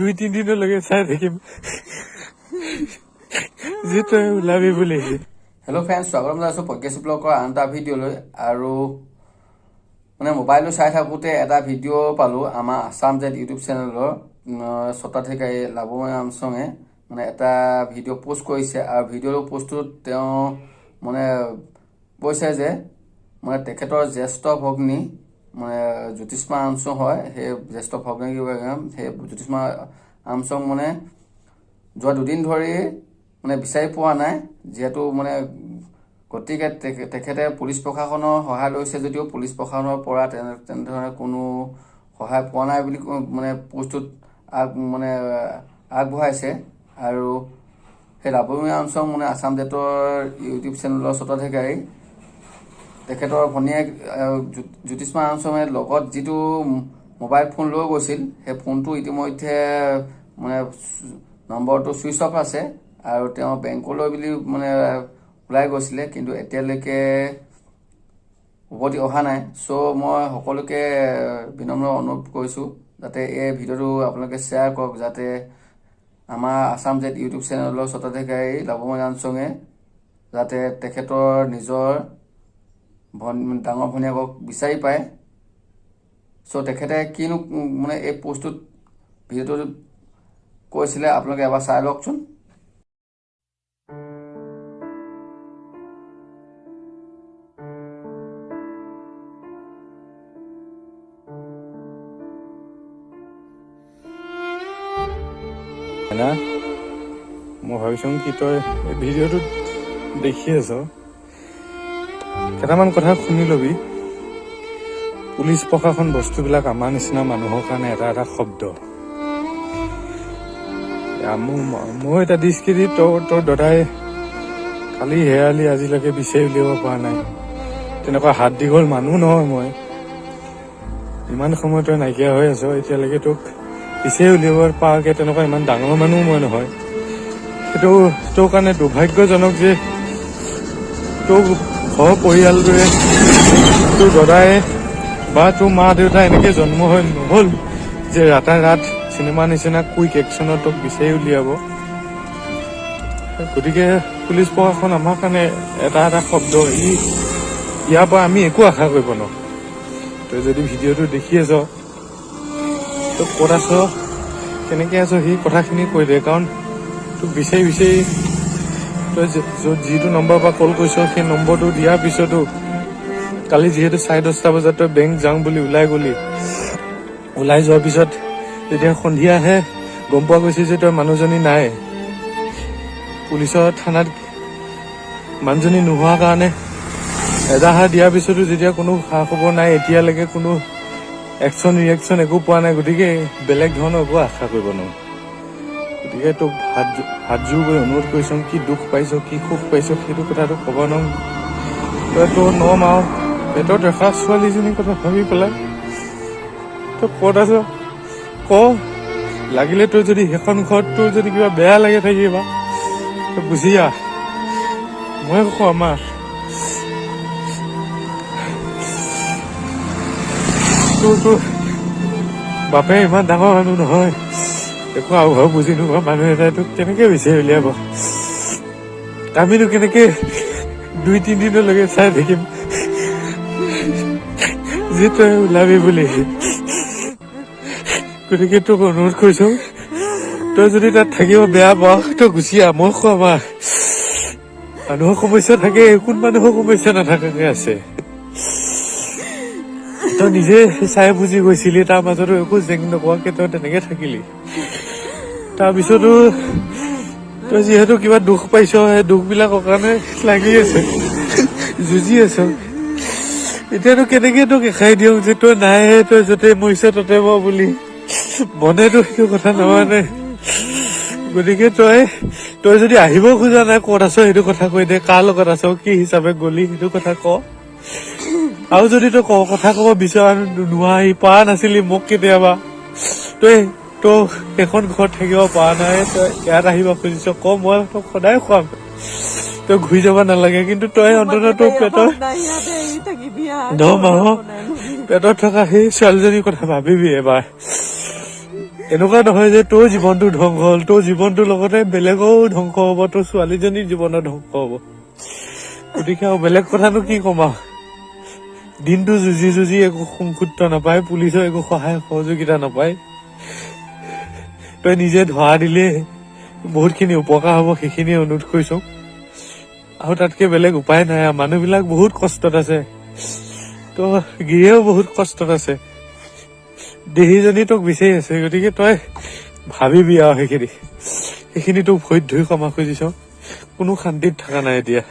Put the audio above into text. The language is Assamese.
2-3 দিনলৈকে চাই থাকিম যে তই ওলাবি বুলি। হেল্ল' ফ্ৰেণ্ডছ, স্বাগতম জনাইছোঁ প্ৰজ্ঞেশ ব্লগৰ আন এটা ভিডিঅ'লৈ। আৰু মানে মোবাইলটো চাই থাকোঁতে এটা ভিডিঅ' পালোঁ, আমাৰ আছাম জেড ইউটিউব চেনেলৰ স্বত্বাধিকাৰী লাভময় আমচঙে মানে এটা ভিডিঅ' পষ্ট কৰিছে। আৰু ভিডিঅ' পষ্টটোত তেওঁ মানে কৈছে যে মানে তেখেতৰ জ্যেষ্ঠ ভগ্নী মানে জ্যোতিষ্মা আমচং হয়, সেই জ্যেষ্ঠ ভগ্নী, সেই জ্যোতিষ্মা আমচং মানে যোৱা দুদিন ধৰি মানে বিচাৰি পোৱা নাই যিহেতু মানে, গতিকে তেখেতে পুলিচ প্ৰশাসনৰ সহায় লৈছে যদিও পুলিচ প্ৰশাসনৰ পৰা তেনেধৰণে কোনো সহায় পোৱা নাই বুলি মানে পোষ্টটোত মানে আগবঢ়াইছে। আৰু সেই লাভময় আমচং মানে আছাম জেটৰ ইউটিউব চেনেলৰ স্বত্বাধিকাৰী, তেখেতৰ ভনীয়েক জ্যোতিষ্মা আমচঙে লগত যিটো মোবাইল ফোন লৈ গৈছিল, সেই ফোনটো ইতিমধ্যে মানে নম্বৰটো ছুইচ অফ আছে। আৰু তেওঁ বেংকলৈ বুলি মানে ওলাই গৈছিলে, কিন্তু এতিয়ালৈকে উভতি অহা নাই। চ' মই সকলোকে বিনম্ৰ অনুৰোধ কৰিছোঁ যাতে এই ভিডিঅ'টো আপোনালোকে শ্বেয়াৰ কৰক, যাতে আমাৰ আছাম জেড ইউটিউব চেনেলৰ স্বত্বাধিকাৰী লাভময় আমচঙে যাতে তেখেতৰ নিজৰ ডাঙৰ ভনীয়েকক বিচাৰি পায়। চ' তেখেতে কিনো মানে এই পষ্টটোত ভিডিঅ'টোত কৈছিলে, আপোনালোকে এবাৰ চাই লওকচোন। না, মই ভাবিছোঁ কি তই এই ভিডিঅ'টোত দেখি আছ, কেইটামান কথা শুনি লবি। পুলিচ প্ৰশাসন বস্তুবিলাক আমাৰ নিচিনা মানুহৰ কাৰণে এটা এটা শব্দ। মই এটা দৃষ্টিদি তোৰ দাদাই কালি হেৰালি, আজিলৈকে বিচাৰি উলিয়াব পৰা নাই। তেনেকুৱা হাত দীঘল মানুহ নহয় মই। ইমান সময় তই নাইকিয়া হৈ আছ, এতিয়ালৈকে তোক বিচাৰি উলিয়াব পৰাকে তেনেকুৱা ইমান ডাঙৰ মানুহ মই নহয়। সেইটো তোৰ কাৰণে দুৰ্ভাগ্যজনক যে তোৰ ঘৰ পৰিয়ালটোৱে, তোৰ দাদাই বা তোৰ মা দেউতা এনেকে জন্ম হৈ নহ'ল যে ৰাতাৰাত চিনেমা নিচিনা কুইক একশ্যনত তোক বিচাৰি উলিয়াব। গতিকে পুলিচ প্ৰশাসন আমাৰ কাৰণে এটা এটা শব্দ। ইয়াৰ পৰা আমি একো আশা কৰিব নোৱাৰো। তই যদি ভিডিঅ'টো দেখি আছ, তই ক'ত আছ, কেনেকে আছ, সেই কথাখিনি কৈ দে। কাৰণ তোক বিচাৰি বিচাৰি তই য'ত যিটো নম্বৰৰ পৰা কল কৰিছ, সেই নম্বৰটো দিয়াৰ পিছতো কালি যিহেতু 10:30 বজাত তই বেংক যাওঁ বুলি ওলাই গলি, ওলাই যোৱাৰ পিছত যেতিয়া সন্ধিয়াহে গম পোৱা গৈছে যে তই মানুহজনী নাই। পুলিচৰ থানাত মানুহজনী নোহোৱাৰ কাৰণে এজাহাৰ দিয়াৰ পিছতো যেতিয়া কোনো খা খবৰ নাই, এতিয়ালৈকে কোনো একশ্যন ৰিয়েকশ্যন একো পোৱা নাই, গতিকে বেলেগ ধৰণৰ একো আশা কৰিব নোৱাৰো। গতিকে তোক হাত জোৰ কৰি অনুৰোধ কৰিছোঁ, কি দুখ পাইছ, কি সুখ পাইছ, সেইটো কথাটো ক'ব নোৱাৰো। তই তোৰ 9 মাহ পেটত ৰখা ছোৱালীজনীৰ কথা ভাবি পেলাই তই ক'ত আছ ক। লাগিলে তোৰ যদি সেইখন ঘৰত তোৰ যদি কিবা বেয়া লাগে থাকিবা, তই গুচি আহ। মই কওঁ, আমাৰ তোৰ বাপে ইমান ডাঙৰ মানুহ নহয়, একো আও বুজি নোপোৱা মানুহ এটাই তোক কেনেকে বিচাৰি উলিয়াব? আমিনো কেনেকে 2-3 দিনলৈকে চাই থাকিম যে তই ওলাবি বুলি? গতিকে তোক অনুৰোধ কৰিছো, তই যদি তাত থাকিব বেয়া পাৱ, তই গুচি আহ। মই খুৱাম, আহ। মানুহৰ সমস্যা থাকে, কোন মানুহৰ সমস্যা নাথাকাকে আছে? তই নিজে চাই বুজি গৈছিলি, তাৰ মাজতো একো জেং নকৰাকে তই তেনেকে থাকিলি। তাৰপিছতো তই যিহেতু কিবা দুখ পাইছ, সেই দুখ বিলাকৰ কাৰণে লাগি আছে, যুঁজি আছ। এতিয়াতো কেনেকে তোক এখাই দিওঁ যে তই নাই, তই য'তে মৰিছ ত'তে মৰ বুলি? মনেতো সেইটো কথা নামানে। গতিকে তই যদি আহিব খোজা নাই, ক'ত আছ সেইটো কথা কৈ দে, কাৰ লগত আছ, কি হিচাপে গলি সেইটো কথা ক। আৰু যদি তই কথা ক'ব বিচৰা নোৱাৰি পৰা নাছিলি মোক কেতিয়াবা, তই তই সেইখন ঘৰত থাকিব পৰা নাই, তই ইয়াত আহিব খুজিছ, ক, মই তোক সদায় খুৱাম, তই ঘূৰি যাব নালাগে। কিন্তু তই অন্ততঃ তোৰ পেটৰ 9 মাহৰ পেটত থকা সেই ছোৱালীজনীৰ কথা ভাবিবি এবাৰ। এনেকুৱা নহয় যে তোৰ জীৱনটো ধ্বংস হ'ল, তোৰ জীৱনটোৰ লগতে বেলেগৰো ধ্বংস হ'ব, তোৰ ছোৱালীজনীৰ জীৱনৰ ধ্বংস হ'ব। গতিকে আৰু বেলেগ কথানো কি ক'ম আৰু? দিনটো যুঁজি যুঁজি একো সংসূত্ৰ নাপায়, পুলিচৰ একো সহায় সহযোগিতা নাপায়। তই নিজে ধৰা দিলে বহুতখিনি উপকাৰ হ'ব, সেইখিনি অনুৰোধ কৰিছো। আৰু তাতকে বেলেগ উপায় নাই আৰু। মানুহবিলাক বহুত কষ্টত আছে, তো গিৰিয়েও বহুত কষ্টত আছে, দেহীজনী তোক বিচাৰি আছে। গতিকে তই ভাবিবি আৰু সেইখিনি তোক ভৰিত ধৰি ক্ষমা খুজিছ। কোনো শান্তিত থকা নাই এতিয়া।